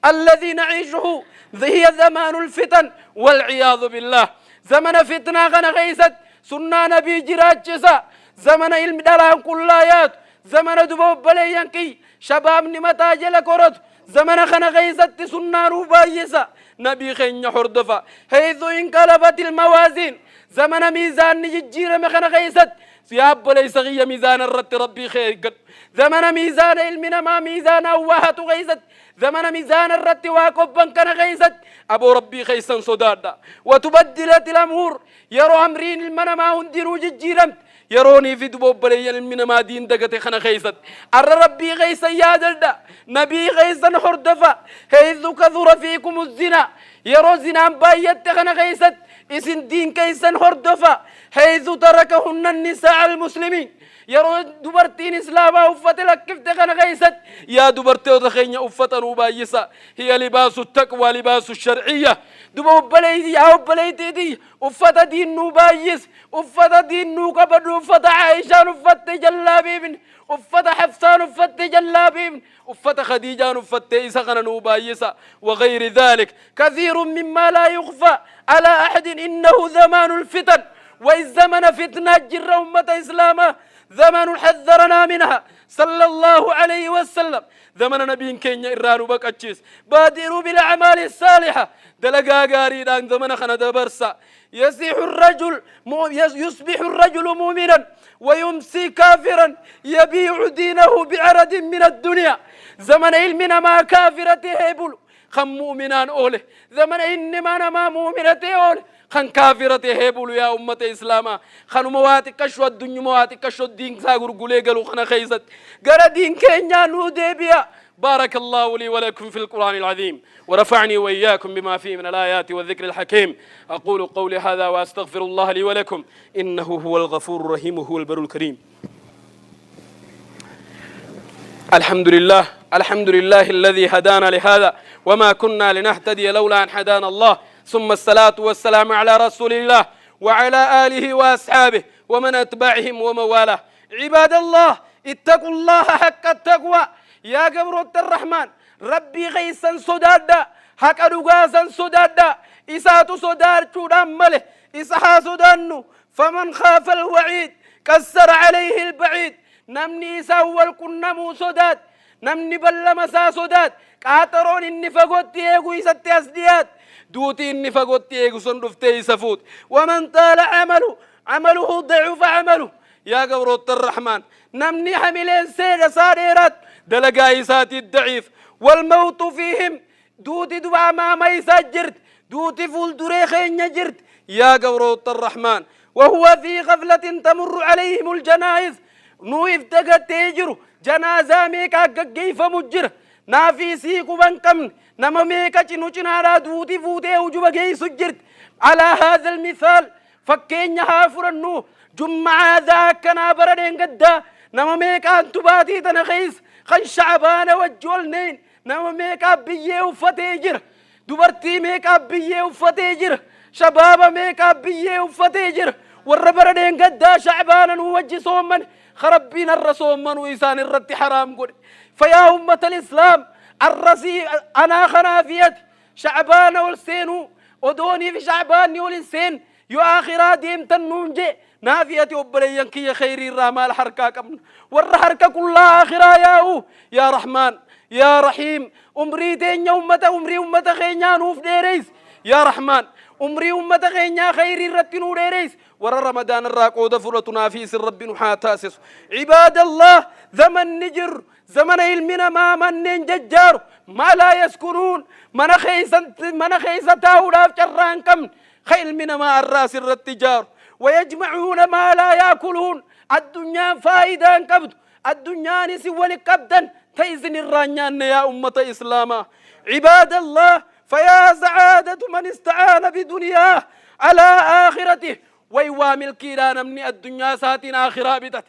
الذي نعيشه هي زمان الفتن والعياذ بالله. زمن فتنة غنا غيست سنة نبي جراجسا، زمن علم دلان كلايات، زمن دبوب بلينكي شباب نمتا جل كرت، زمن خنا غيست سنة ربايسا نبي خين حردفا. حيث انقلبت الموازين، زمن ميزان نجير مخنا غيست سياب ليس غي ميزان الرت ربي خير قد. زمن ميزان علمنا ما ميزان أوهات غيست، زمن ميزان الرت واقبا كان غيست أبو ربي خيسا صدادا. وتبدلت الأمور، يرو أمرين المنا ما هندرو جيرمت، يروني في دبوب بلي المنا ما دين دقت خنا خيست. أر ربي غيسا يا دلدا نبي غيسا حردفا. حيث كثر فيكم الزنا، يرو زنا بايت خنا غيست إسن دين كيسا حردفا. حيث تركهن النساء المسلمين، يرو دبرتين إسلاما أفتلك كيف تغنى غيست يا دبرتين رخينيا أفتن وبايسا. هي لباس التقوى لباس الشرعية. دبو بليدي يا بليدي دي أفت دين نبايس، أفت دين نقبل، أفت عائشة أفت جلابيب، أفت حفصان أفت جلابيب، أفت خديجة أفت إسخن نبايسا وغير ذلك كثير مما لا يخفى على أحد. إنه زمان الفتن، والزمن فتنة جر أمة إسلاما، زمن حذرنا منها صلى الله عليه وسلم. زمن نبي كينيا إرانو بكتشيس بادروا بالأعمال الصالحة دلقا قاريدان زمن خنا دبرسا. يصيح الرجل يصبح الرجل مؤمنا ويمسي كافرا، يبيع دينه بعرض من الدنيا. زمن علمنا ما كافرته هبل خم مؤمنان أوله، زمن إنما ما مؤمنته أوله خن كافرته هبل يا أمة إسلاما. خنو مواتي كشو الدنيا مواتي كشو الدين ساغر قولي قالوا خنا خيزت قرا دين كينيا نو ديبيا. بارك الله لي ولكم في القرآن العظيم، ورفعني وإياكم بما فيه من الآيات والذكر الحكيم. أقول قولي هذا وأستغفر الله لي ولكم، إنه هو الغفور الرحيم وهو البر الكريم. الحمد لله، الحمد لله الذي هدانا لهذا وما كنا لنهتدي لولا أن هدانا الله، ثم الصلاة والسلام على رسول الله وعلى آله وأصحابه ومن أتبعهم وموالاه. عباد الله، اتقوا الله حق التقوى. يا قبر الرحمن ربي غيسا صدادا حق رقاسا صدادا إسات صدار ترمله إسها صدانو. فمن خاف الوعيد كسر عليه البعيد. نمني إساول كنمو صداد نمني بلمسا صداد قاطرون إني فقوت يغو إسات أسديات دوتي إني فقوت يغو صندفتي سفوت. ومن طال عمله عمله ضعف عمله. يا قبر الرحمن نمني حملين سيد صاريرات دلقا إساتي الضعيف. والموت فيهم دوتي دبا ما ما يسجرت دوتي فول دريخين يجرت. يا قبر الرحمن وهو في غفلة تمر عليهم الجنائز. نو افتقد تيجرو جنازة ميكا كيف مجر نافي سيكو بنكم نما ميكا چنو چنارا دوتي فوتي وجوبا جي سجرت. على هذا المثال فكين يهافر النو جمعة ذاك نابرين قدا نما ميكا انتباتي تنخيس خن شعبان وجولنين نما ميكا بيه وفتيجر دبرتي ميكا بيه وفتيجر شباب ميكا بيه وفتيجر والربرين قدا شعبان ووجه صوما خربين الرسول من وإسان الرد حرام قل. فيا أمة الإسلام الرسي أنا خنافيت شعبان والسينو ودوني في شعبان والسين يو آخرا ديم تنونجي نافية أبليان كي خيري الرمال حركة كم والحركة كلها آخرا ياو يا رحمن يا رحيم. أمري دين أمة أمري أمة خينيا نوف ديريس يا رحمن أمري أمة خينيا خيري الرتنو ديريس ورا رمضان الراقود فرتنا في سر رب نحاتاسس. عباد الله زمن نجر زمن علمنا ما من ججار ما لا يسكنون من خيسا تاولا جران كم خيل من ما الراس التجار ويجمعون ما لا ياكلون. الدنيا فائدة كبد الدنيا نسي كبدا تيزن الرانيان يا أمة إسلاما. عباد الله فيا سعادة من استعان بدنياه على آخرته. ويوامل كيران من الدنيا ساتين آخرة بتت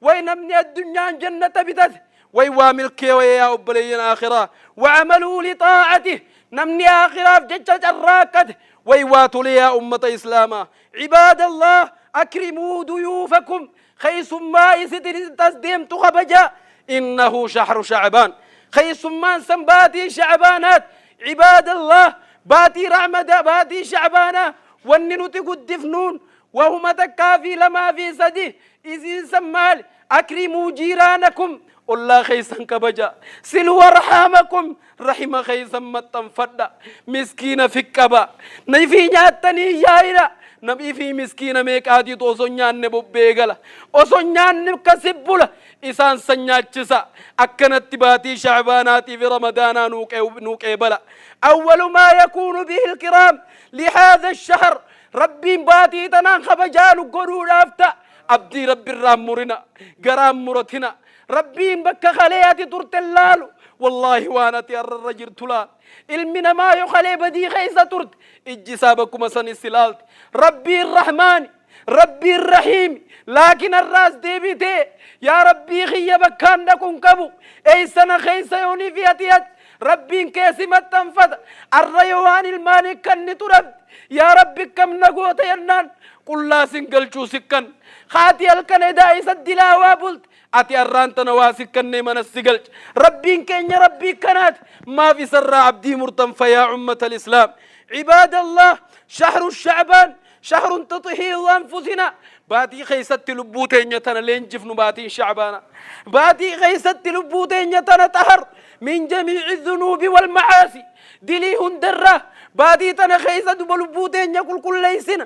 وينمني الدنيا جنة بتت ويوامل كيوي يا أبليين آخرة وعملوا لطاعته نمني آخرة في ججة الراكد ويواتوا لي يا أمة إسلاما. عباد الله أكرموا ضيوفكم خيس ما يسدر تسديم تخبجا إنه شهر شعبان. Keessummaan san baatii Shacbaanaat. Cibaadallah, baatii Ramadaa, baatii Shacbaanaa wanni nuti guddifnuun wahuma takkaa fi lamaa fi sadi. Isiin san maali? Akrimuu jiiraanakum, ollaa keessan kabaja. Siluu arhaamakum, rahima keessan maxxanfadha. Miskiina fiqqaba. Nifii nyaattanii yaa'ina. Namii fi miskiina meeqaatiitu osoo nyaanne bobbee gala. Osoo nyaanne akkasi bula. Isaan san nyaachisa. Akkanatti baatii Shacbaanaatii fi Ramadaanaa nuu qeebala. أول ما يكون به الكرام لهذا الشهر, Rabbiin baatii tanaan kabajaa nu godhuudhaaf ta'a. Abdii Rabbi irraa murina, garaan muratina. Rabbiin bakka kalee ati turte laalu, wallaahi waan ati har'arra jirtu laal. Ilmi namaa yoo kalee badii keessa turte, ijji isaa bakkuma sanis ilaalti. Rabbiin Rahmaani, Rabbiin Rahiimi, laakiin har'aas deebitee yaa Rabbii kiyya bakkaan dhaquun qabu, eeysana keessa yoonii fi ati ati Rabbiin keessi maxxanfata. Arra yoo waan ilmaanii kannitu dhabde, yaa Rabbi kam na goota jennaan, qullaa sin galchuu sikkan. Haati halkan edaa isa dilaawaa bulte, ati arraan tana waa sikkannee mana si galcha. Rabbiin keenya Rabbii kanaati. Maaf isarraa abdii murtan? فيا أمة الإسلام, عباد الله, شهر شعبان شهر تطهير أنفسنا. Baatii keessatti lubbuu teenya tana leenjifnu. Baatiin Shacbaana baatii keessatti lubbuu teenya tana طهر من جميع الذنوب والمعاصي, dilii hundarraa baatii tana keessa duba lubbuu teenya qulqulleessina.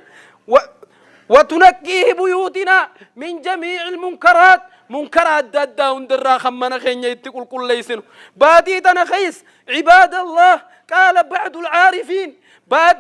وتنقيه بيوتنا من جميع المنكرات, منكرات adda addaa hundarraa kan mana keenya itti qulqulleessinu baatii tana keessa. عباد الله, قال بعض العارفين, baat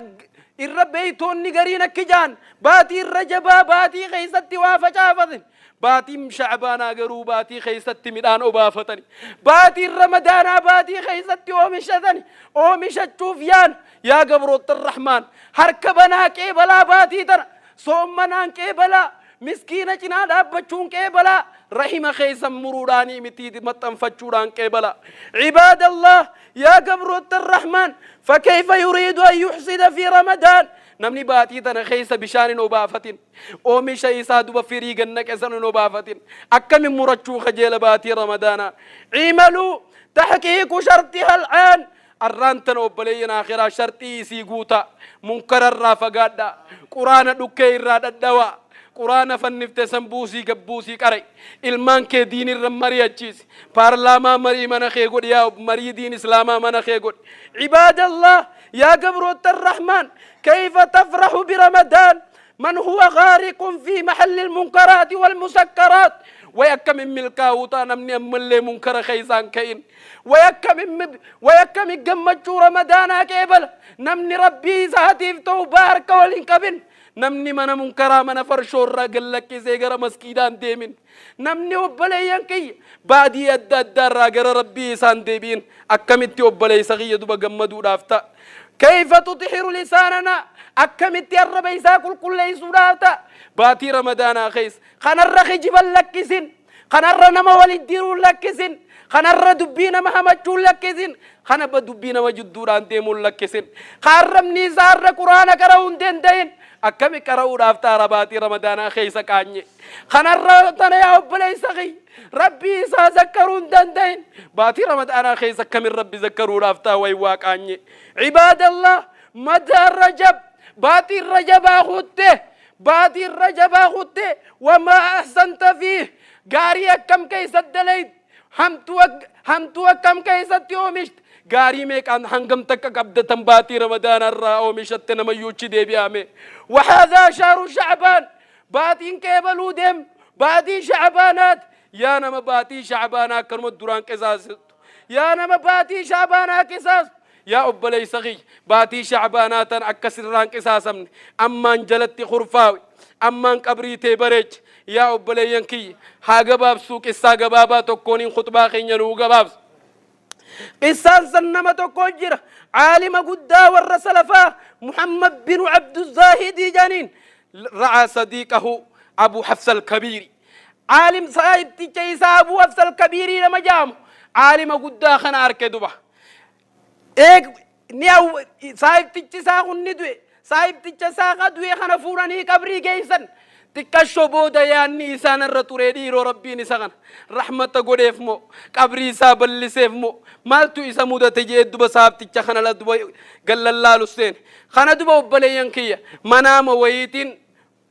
irra beeytoonni gariin akki jaan, baatiin Rajabaa baatii keeysatti waa facaafatin, baatiin Shacbaanaa garuu baatii keeysatti midhaan obaafatani, baatiin Ramadaanaa baatii keeysatti oomishatani. Oomishachuuf yaan yaa gabroota Rahmaan, harka banaa qeebalaa. Baatii tana soommanaan qeebalaa, miskiina cinaa dhaabbachuun qeebalaa, rahima keeysan muruudhaanii miti, maxxanfachuudhaan qeebalaa. عباد الله, yaa gabroota Rahmaan, فكيف يريد أن يحصد في رمضان? Namni baatii tana keessa bishaan hin obaafatin, oomisha isaa duba firii gannaqe san hin obaafatin, akkamin murachuu kajeela baatii Ramadaanaa? اعملوا تحقيق شرطها الآن. Arraan tana obboleeyyan akhiraa sharxii isii guuta. Munkararraa fagaadha, Quraana dhukkee irraa dhadhawa, Quraana fannifte san buusii gabbuusii qare, ilmaan kee diin irra mari'achiisi, paarlaamaa marii mana kee godhi, yaa marii diin Islaamaa mana kee godhi. عباد الله, yaa gabroota Rahmaan, كيف تفرح برمضان من هو غارق في محل المنكرات والمسكرات? Way akkamin milkaa'uu ta'a namni ammallee munkara keeysaan ka'in? Way akkamin gammachuu Ramadaanaa qeebala namni Rabbii isaatiif tawbaa harka wal hin qabin, namni mana munkaraa, mana farshoorraa gallakkisee gara maskiidaan deemin, namni obboleeyyan kiyya baadii adda addaarraa gara Rabbii isaan deebiin akkamitti obboleeysa kiyya duba gammaduudhaaf ta'a? كيف تطهر لساننا? Akkamitti arraba isaa qulqulleessuudhaaf ta'a baatii Ramadaanaa keessa? Kanarra kijiban lakkisin, kanarra nama walin diruun lakkisin, kanarra dubbii nama hamachuun lakkisin, kana dubbii nama jidduudhaan deemuun lakkisin. Kaarrabni isaarra Quraana qara'uu hin danda'in akkami qara'uudhaaf taara baatii Ramadaanaa keessa qaanye? Kanarra tana yaa obboleessa kiyya, Rabbii isaa zakkaruu hin danda'in baatii Ramadaanaa keessa akkamin Rabbi zakkaruudhaaf ta'a? Way waa qaanye. عباد الله, مدى رجب, baatiin Rajabaa kutte, baatiin Rajabaa kutte. وما أحسنت فيه? Gaarii akkam keessatti dalayt? Hamtuu akkam keessatti oomishte? Gaarii meeqaan hangam takka qabdatan baatii Ramadaana irraa oomishatte? Namayyuuchi deebi'ame. وهذا شهر شعبان, baatiin qeebaluu deem baatii Shacbaanaat. Yaa nama baatii Shacbaanaa akkanuma duraan qisaastu, yaa nama baatii Shacbaanaa qisaastu, yaa obboleeysa kiyya, baatii Shacbaanaa tan akka sirraan qisaasamne ammaan jalatti kurfaawi, ammaan qabrii tee bareech. Yaa obboleeyyan kiyya, haa gabaabsuu, qissaa gabaabaa tokkooniin khutbaa keenya nuu gabaabsu. Qissaan san nama tokko jira, caalima guddaa warra salafaa, Muhammad binu Abduzaahidii janiin. رعى صديقه أبو حفص الكبير, caalim saahibticha isaa Abu Hafs Alkabiirii nama jaamu, caalima guddaa kana arke duba. Eeg ni saahibtichi isaa kun ni du'e. Saahibticha isaa ka du'e kana fuudhanii qabrii geeysan. Xiqqashoo booda yaanni isaa narra turee dhiiroo Rabbiin isa kana rahmata godheef moo qabrii isaa balliseef moo maaltu isa mudate jee duba saabticha kana la duba gallallaalu seene. Kana duba obboleeyyan kiyya manaama wayiitiin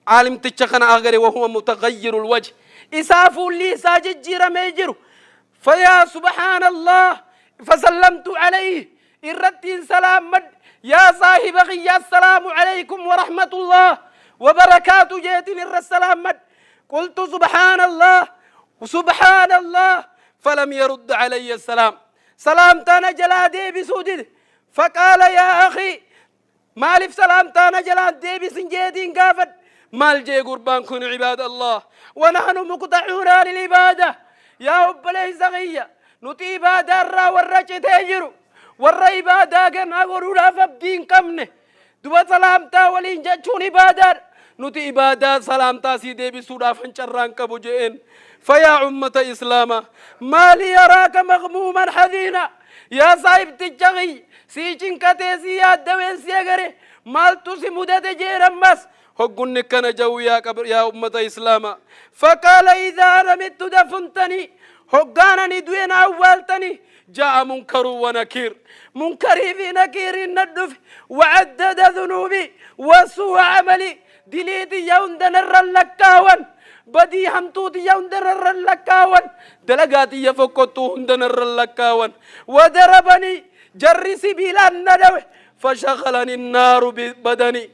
caalimticha kana agare wahuwa mutaghayyirul wajh isaa fuulli isaa jijjiiramee jiru. Fayaa subhaanallah fasallamtu alayhi irrattiin salaammadhe yaa saahiba kiyya assalaamu alaykum warahmatullah wabarakaatu jeetiin irra salaammadhe. Qultu subhaanallah subhaanallah falam yarudda alayya salaam salaamtaa na jalaa deebisuu dide. Faqaala yaa akhi maaliif salaamtaa na jalaa deebisin jeetiin gaafadhe. Maal jee gurbaan kun? Cibaada Allah wanahnu muqtacuuna lilibaada yaa obboleeysa kiyya nuti ibaadaa irraa warra citee jiru warra ibaadaa ganaa godhuudhaaf abdii hin qabne duba salaamtaa waliin jechuun ibaadaadha nuti ibaadaa salaamtaa sii deebisuudhaaf hancarraan qabu je'een. Fayaa ummata islaamaa maali yaraaka maghmuuman hadiina yaa saahibticha kiyya sii cinqatee sii yaaddaween si agare maaltu si mudate jeen ammas hoggunni kana ja'u yaa qabr yaa ummata islaamaa. Faqaala idaa ana mittu dafuntanii hoggaanani du'e na awwaaltanii jaa'a munkarun wa nakiir munkarii fi nakiiriin na dhufe wacaddada dhunuubii wa suu'a amalii dilii tiyya hunda narra lakkaawan badii hamtuu tiyya hunda narra lakkaawan dalagaa tiyya fokkottuu hunda narra lakkaawan wadarabanii jarri sibiilaan na dhawe fashaghalani naaru badanii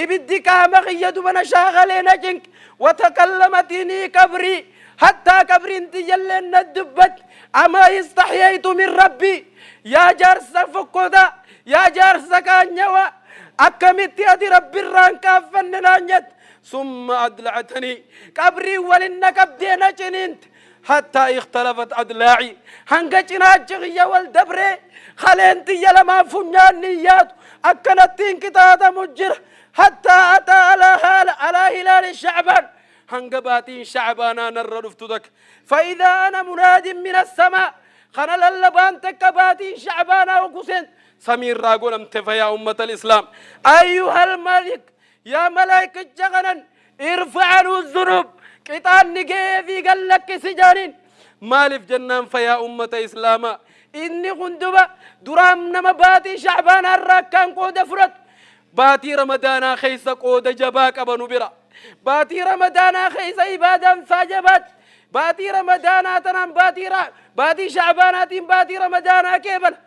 ibiddi qaama kiyya duba na shaagalee na cinqe watakallamatini qabrii hattaa qabriin tiyyalleen na dubbat amaa istahyaytu min rabbii yaa jaarsa fokkota yaa jaarsa kaanyawa akkamitti ati rabbirraan kaaffanne naan jette. Summa adlacatanii qabrii walin na qabdee na ciniinte hattaa ikhtalafat adlaaci hanga cinaachi kiyya wal dabree kaleen tiyya lamaan funyaan niyyaatu akkanattiin qixaaxamu jira hattaa ataa alaa haala alaa hilaali shacbaan hanga baatiin shacbaanaa narra dhuftu takka faidaa ana munaadin min assamaa kana lallabaan takka baatiin shacbaanaa hogguseen samiirraa godhamte. Fayaa ummata alislaam ayyuhal malik yaa malaayikicha kanan irfa'anuu zunub qixaanni ga'ee fi gallakkisi jaaniin. Maaliif jennaan fayaa ummata islaamaa inni kun duba duraan nama baatii shacbaanaa irraa akkaan qooda fudhatu baatii ramadaanaa keessa qooda jabaa qabanu bira baatii ramadaanaa keessa ibaadaan isaa jabaatti baatii ramadaanaa tanaan baatii shacbaanaatiin baatii ramadaanaa keebala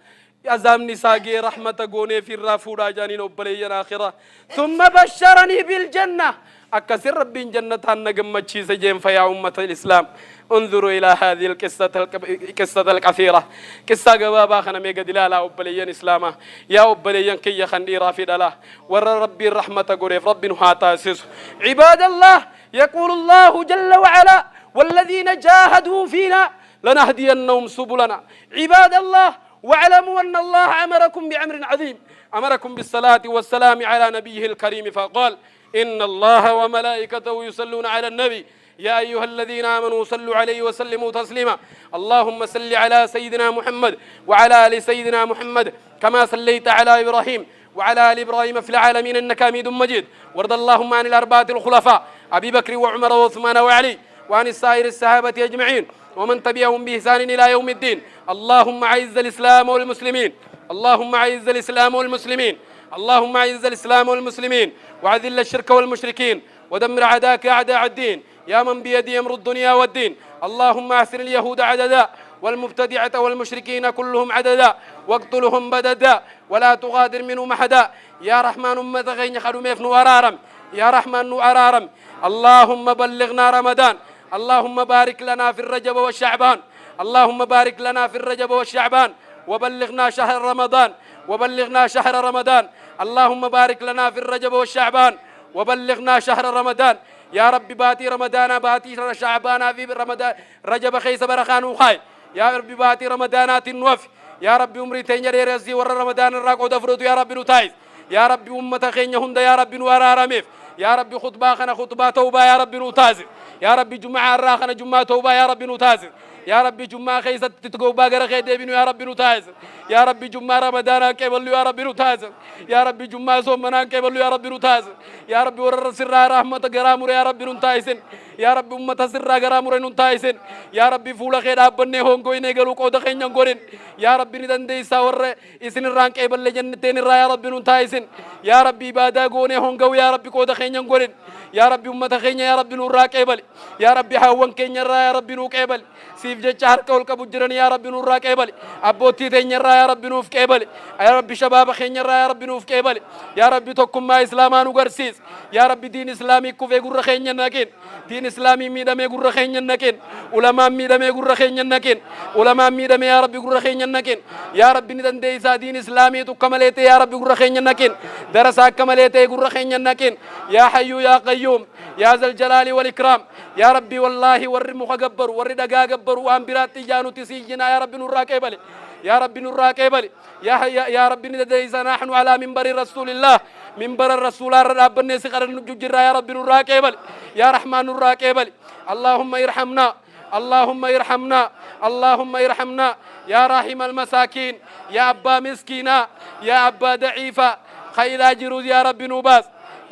azaabni isaa gee rahmata goonee fi irraa fuudhaa jaaniin obboleeyyan akhiraa. Thumma basharanii biljanna akkasin rabbiin jannataan na gammachiise jeen. Fayaa ummata islaam انظروا إلى هذه القصة القصة القصيرة قصة gabaabaa kana mee gad ilaalaa obboleeyyan islaamaa yaa obboleeyyan kiyya kan dhiiraa fi dhalaa warra rabbiin rahmata godheef rabbi nu haa taasisu. عباد الله يقول الله جل وعلا والذين جاهدوا فينا لنهدينهم سبلنا. عباد الله واعلموا أن الله أمركم بأمر عظيم أمركم بالصلاة والسلام على نبيه الكريم فقال إن الله وملائكته يصلون على النبي يا أيها الذين آمنوا صلوا عليه وسلموا تسليما. اللهم صل على سيدنا محمد وعلى آل سيدنا محمد كما صليت على إبراهيم وعلى آل إبراهيم في العالمين إنك حميد مجيد. وارض اللهم عن الأربعة الخلفاء أبي بكر وعمر وعثمان وعلي وعن السائر الصحابة أجمعين ومن تبعهم بإحسان إلى يوم الدين. اللهم أعز الإسلام والمسلمين اللهم أعز الإسلام والمسلمين اللهم أعز الإسلام والمسلمين وأذل الشرك والمشركين ودمر أعداءك أعداء الدين يا من بيده أمر الدنيا والدين. اللهم أحسن اليهود عددا والمبتدعة والمشركين كلهم عددا واقتلهم بددا ولا تغادر منهم أحدا. يا رحمن أمة keenya kadhumeef nu araaram يا رحمن nu araaram. اللهم بلغنا رمضان اللهم بارك لنا في الرجب والشعبان اللهم بارك لنا في الرجب والشعبان وبلغنا شهر رمضان وبلغنا شهر رمضان. اللهم بارك لنا في الرجب والشعبان وبلغنا شهر رمضان. يا رب baatii رمضان baatii شعبان في رمضان رجب keessa barakaa nuu kaayi. يا رب baatii رمضان nuuf يا رب umrii teenya dheeressi warra رمضان irraa qooda fudhatu يا رب nu taayis. يا رب ummata keenya hunda يا رب nu araarameef. يا رب خطبة kana خطبة توبة يا رب nu taasif. يا رب جمعة irraa kana جمعة توبة يا رب nu taasif. Yaa Rabbi, jummaa keessatti tawbaa gara kee deebinu yaa Rabbi nu taasisi. Yaa Rabbi, jummaa Ramadaanaan qeeballu yaa Rabbi nu taasisi. Yaa Rabbi, jummaa soommanaan qeeballu yaa Rabbi nu taasisi. Yaa Rabbi, warra sirraa rahmata garaa mure yaa Rabbi nun taasisin. Yaa Rabbi, ummata sirraa garaa mure nun taasisin. Yaa Rabbi, fuula kee dhaabbannee hongoynee galuu qooda keenya hin godhin. Yaa Rabbi, ni dandeessaa warra isinirraan qeeballe jennetteen irraa yaa Rabbi nun taasisin. Yaa Rabbi, ibaadaa goonee honga'u yaa Rabbi qooda keenya hin godhin. Yaa Rabbi, ummata keenya yaa Rabbi nurraa qeebali. Yaa Rabbi, haawwan keenya irraa yaa Rabbi nuu qeebali. Siif jecha harka ol qabu jiran yaa Rabbi nurraa qeebali. Abbootii teenya irraa yaa Rabbi nuuf qeebali. Yaa Rabbi, shabaaba keenya irraa yaa Rabbi nuuf qeebali. Yaa Rabbi, tokkummaa islaamaa nu garsiis. Yaa Rabbi, diin islaamii kufee gurra keenya naqin. Diin islaamii miidhamee gurra keenya naqin. Ulamaan miidhamee gurra keenya naqin. Ulamaan miidhamee yaa Rabbi gurra keenya naqin. Yaa Rabbi, ni dandeessaa diin islaamii tukka malee ta'e yaa Rabbi gurra keenya naqin. Darasaa akka malee ta'e gurra keenya naqin. Yaa Hayyuu yaa Qayyuum, yaa Zal Jalaali wal Ikraam. Yaa Rabbi, wallaahi warri muka gabbaru, warri dhagaa gabbaru waan biraatti ijaa nuti siyyinaa yaa Rabbi nurraa qeebale. Yaa Rabbi, nurraa qeebale. Yaa yaa Rabbi, ni dandeessaa. Nahnu alaa minbari rasuulillah, minbara rasuulaa irra dhaabbannee si kadhannu jirraa. Yaa Rabbi, nurraa qeebale. Yaa Rahmaan, nurraa qeebale. Allahumma irhamnaa, اللهم ارحمنا، اللهم ارحمنا، يا راحم المساكين، يا أبا مسكينا، يا أبا ضعيفا. خير جرو يا ربي نوباس.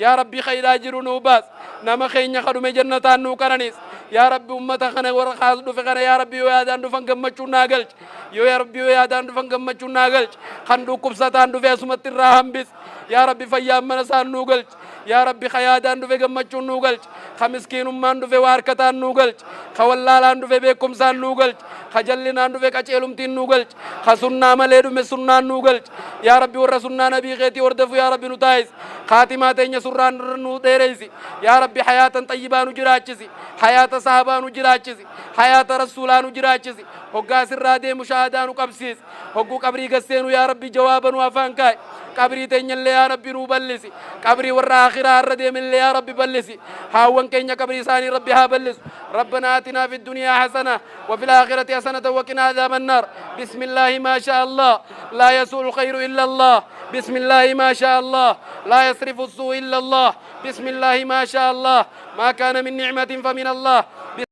يا ربي، خير جرو نوباس. Nama keenya kadhume jannataan nuu qananis. Yaa Rabbi, ummata kana warra kaas dhufe kana yaa Rabbi, yoo yaadaan dhufan gammachuun naa galch. Yoo yaa Rabbi, yoo yaadaan dhufan gammachuun naa galch. Kan dhukkubsataan dhufe asumatti irraa hambis. Yaa Rabbi, fayyaan mana isaan nuu galch. Yaa Rabbi, ka yaadaan dhufe gammachuun nuu galch. Ka miskiinummaan dhufe waa harkataan nuu galch. Ka wallaalaan dhufe beekumsaan nuu galch. Ka jallinaan dhufe qaceelumtiin nuu galch. Ka sunnaa malee dhume sunnaan nuu galch. Yaa Rabbi, warra sunnaa nabii keetii hordofu yaa Rabbi nu taayis. Kaatimaa teenya surraan nuu dheereysi. Yaa Rabbi, hayaatan xayyibaa nu jiraachisi. Hayaata sahabaa nu jiraachisi. Hayaata rasuulaa nu jiraachisi. Hoggaa sirraa deemu shahaadaa nu qabsiisi. Hogguu qabrii gasseenu yaa Rabbi jawaaba nu afaan kaa'e. Qabrii teenyallee yaa Rabbi nuu bal'isi. Qabrii warra akhiraa irra deemillee yaa Rabbi bal'isi. Haawwan keenya qabrii isaanii Rabbi haa bal'isu. ربنا آتنا في الدنيا حسنة وفي الآخرة حسنة وقنا عذاب النار. بسم الله ما شاء الله لا يسوء الخير إلا الله. بسم الله ما شاء الله لا يصرف السوء إلا الله. بسم الله ما شاء الله ما كان من نعمة فمن الله.